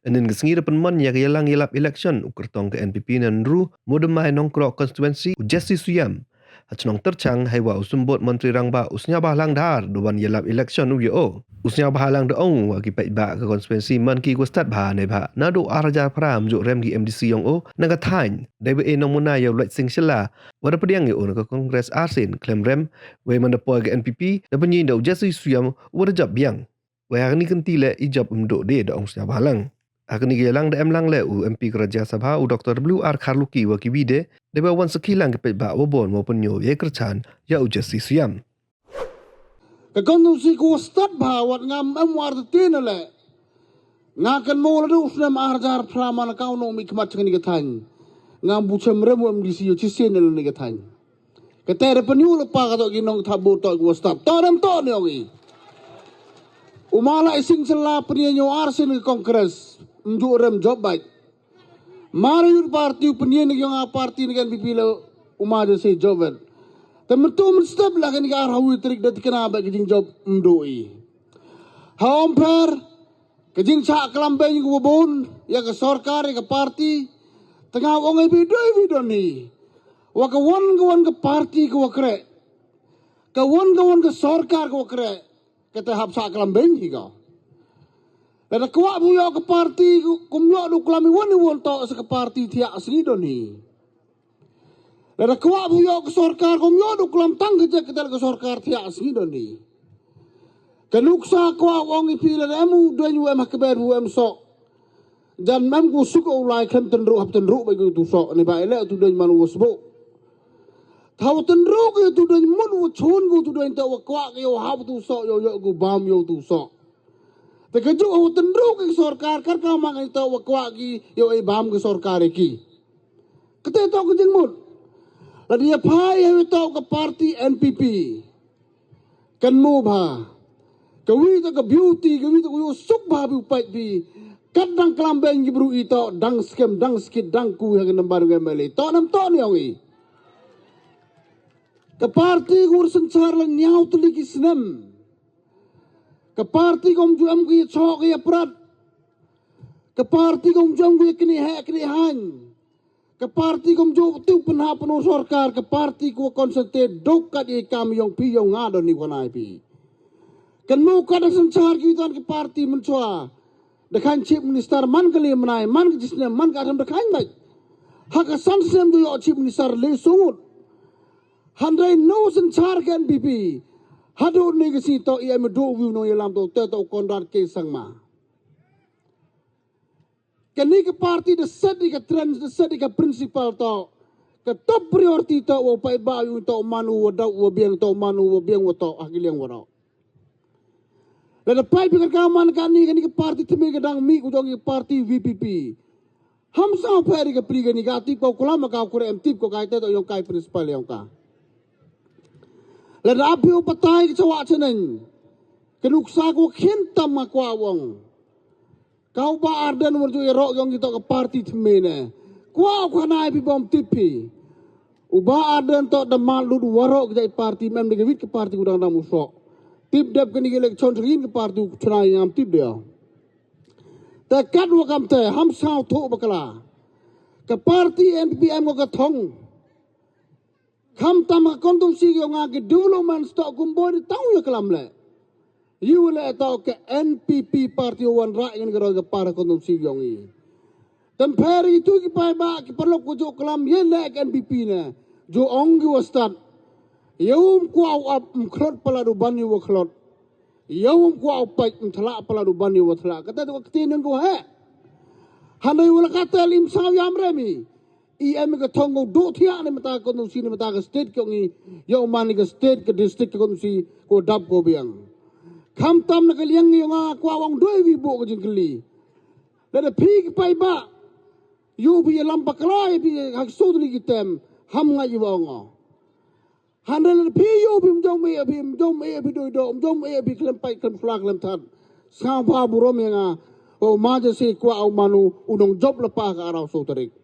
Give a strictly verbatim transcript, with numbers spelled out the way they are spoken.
Ynnin ka sngi da pynman ya ka yalang yalap election u kyrtong ka N P P na Nru Moodymmai Nongkrok constituency u Jesse Suyam ha chnong Tyrchang, heiwa u Symbud Montri Rangbah u Sniawbhalang Dhar da wan yalap election u ya o. U Sniawbhalang da ong u wa ki paidbah ka constituency man ki wa stad bha neibhah naduh ar hajar phra ym jooh rem ki M D C yong o na ka thaiñ, deiwa e nongmuna ya u Lait Sing Shylla wa da pdiang ya o na ka Congress arsien khlem rem. Wei man da poi ka N P P da pyni da u Jesse Suyam wa da jop biang. Wei ha kani ka kynti leh i jop ym duh de, da ong u Sniawbhalang. Ha kani ka yalang da em lang leh u M P ka Rajya Sabha u Doctor W R Kharlukhi wa kiwi de, deiwa wan sakhi lang ki paidbah wa bon wa pynyoo ya i kyrchan ya u Jesse Suyam. Ka constituency ka wa stad bha wat ngam em wa artatien leh. Nga kynmaw la du u snem ar hajar phra man ka u nongmihkhmat cha kani ka thaiñ, ngam bu chem rem wa M D C yow chisien na kani ka thaiñ. Katæ da pynyoo lypa ka toh ki nongthap vote toh ki wa stad. Toh dam toh ni ong i. U ma Lait Sing Shylla pynyoo arsien ka Congress, ym jooh rem, jop bait. Ma da yut party u pynyoo na ki yong a party na ka N P P leh u ma Jesse jop bait. Te mynta mynstep la kani ka ar hawi tarik da tikna bait ka jingjop ym duh i. Ha ym phær ka jingchah klam beiñ ka wa bun ya ka sorkar ya ka party. Te nga ong i phi, dei phi don hi wa ka wan ka wan ka party ka wa kreh, ka wan ka wan ka sorkar ka wa kreh, katæ hap chah klam beiñ hi ka. Lada kwah phi u yoh ka party, kum yoh du klam iwon iwon, toh sa ka party thiah sngi don hi. Lada kwah phi u yoh ka sorkar, kum yoh du klam tang ka jek, katæ la ka sorkar thiah sngi don hi. Ka nuksa kwah ong i phi, lada em u deiñ wa em ha ka bed wa em soh, jan mem ku suk u lai khlem tynruh, hap tynruh bait ko utu soh, neibhah i leh utu deiñ man u wa sboh. Te hawa tynruh ko utu deiñ, mut wa chun ko utu deiñ, te wa kwah ko yow hap utu soh, yow yoh ko bam yow utu soh. Te kajuh hawa tynruh ko ka sorkar, kar ka man ka, te wa kwah ki yow e bam ka sorkar ya ki. Katæ toh ka jingmut. Lada ya phai ha toh ka party N P P, kynmaw bha, kawi toh ka beauty, kawi toh ka yow suk bha phi u pait phi. Kat dang klam beiñ ki bru i, toh dang skem, dang skit, dang ku ha ka number ka M L A. Toh nam toh ni ong i. Ka party ka wa synchar la ynñiaw tylli ki snem. Ka party kam jooh em ki ya choh ki ya prat. Ka party kam jooh em ki ya kni heh kni haiñ. Ka party kam jooh tu pynha pynur sorkar, ka party ka wa concentrate duk kat ya i kam yong phi yong nga don ni wa nai phi. Kynmaw kat da synchar ki wi tan ka party mynchwa. Da khaiñ chief minister man ka le mynai, man ka chisnem, man ka atham da khaiñ bait. Ha ka san snem jooh yoh chief minister le sungut. Hynrei no synchar ka N P P. Haduh ni ka sngi toh i em du wi u nongyalam toh, te toh u Conrad K Sangma. Kani ka party da set i ka trend, da set i ka principle toh. Ka top priority toh wa u paidbah, u toh man u wa dap wa biang, toh man u wa biang wa toh ha ki liang waroh. Lada pait phi kat ka man kani, kani ka party thymme ka dang mih ka jong ka party V P P. Ham saw pher i ka pli kani, ka tip ko klam ka, u kreh em tip ko, kaitæ toh yong ka i principle yong ka. Lada ap phi u batai ka chawah chaneng, ka nuksa ka wa khin tam nga kwah ong. Ka u Bah Ardent wa jooh yaroh yong ki toh ka party thymme ne. Kwah u khana i phi bym tip phi. U Bah Ardent toh da man lut waroh ki jait party, mem da ka wit ka party ku dang dam u soh. Tip dep kani ka election, sa kin ka party u chna i ngam tip de. Te kat wa kamtæ, ham saw thoh bakla. Ka party N P P em ko ka thong. Khamtam ha constituency yong nga ki development toh kum boi ni tang u ya klam leh. Yow leh toh ka N P P party wa wanrah ngan ka roi ka par ha constituency yong i. Tæ ym pher i tu ki paidbah ki paralok wa jooh klam, ye leh ka N P P ne. Jooh ong ki wa stad. Yow ym kwah u ap, ym khlot palat u ban yow wa khlot. Yow ym kwah u pait, ym thlah palat u ban yow wa thlah. Katæ toh ka ktien yong ko heh. Hynrei wa la katæ ym saw yam rem i. I em i ka thong ko dooh thiah ne mynta ka constituency, ne mynta ka state yong i, yow man i ka state, ka district, ka constituency, ko dap ko biang. Khamtam na ka liang yong nga kwah ong doi wi booh ka jingkylli. Lada phi ki paidbah, yow phi yalam bakla, phi ha ki soo tylli ki term, ham ngait i wa ong o. Hynrei lada phi yow phi ym jooh mih, phi ym jooh mih, phi doi doh, ym jooh mih, phi khlem pait, khlem sla, khlem thad. Sngewbha burom ya nga, u ma Jesse kwah u man u, u nongjop lypa ka arphaw soo tarik.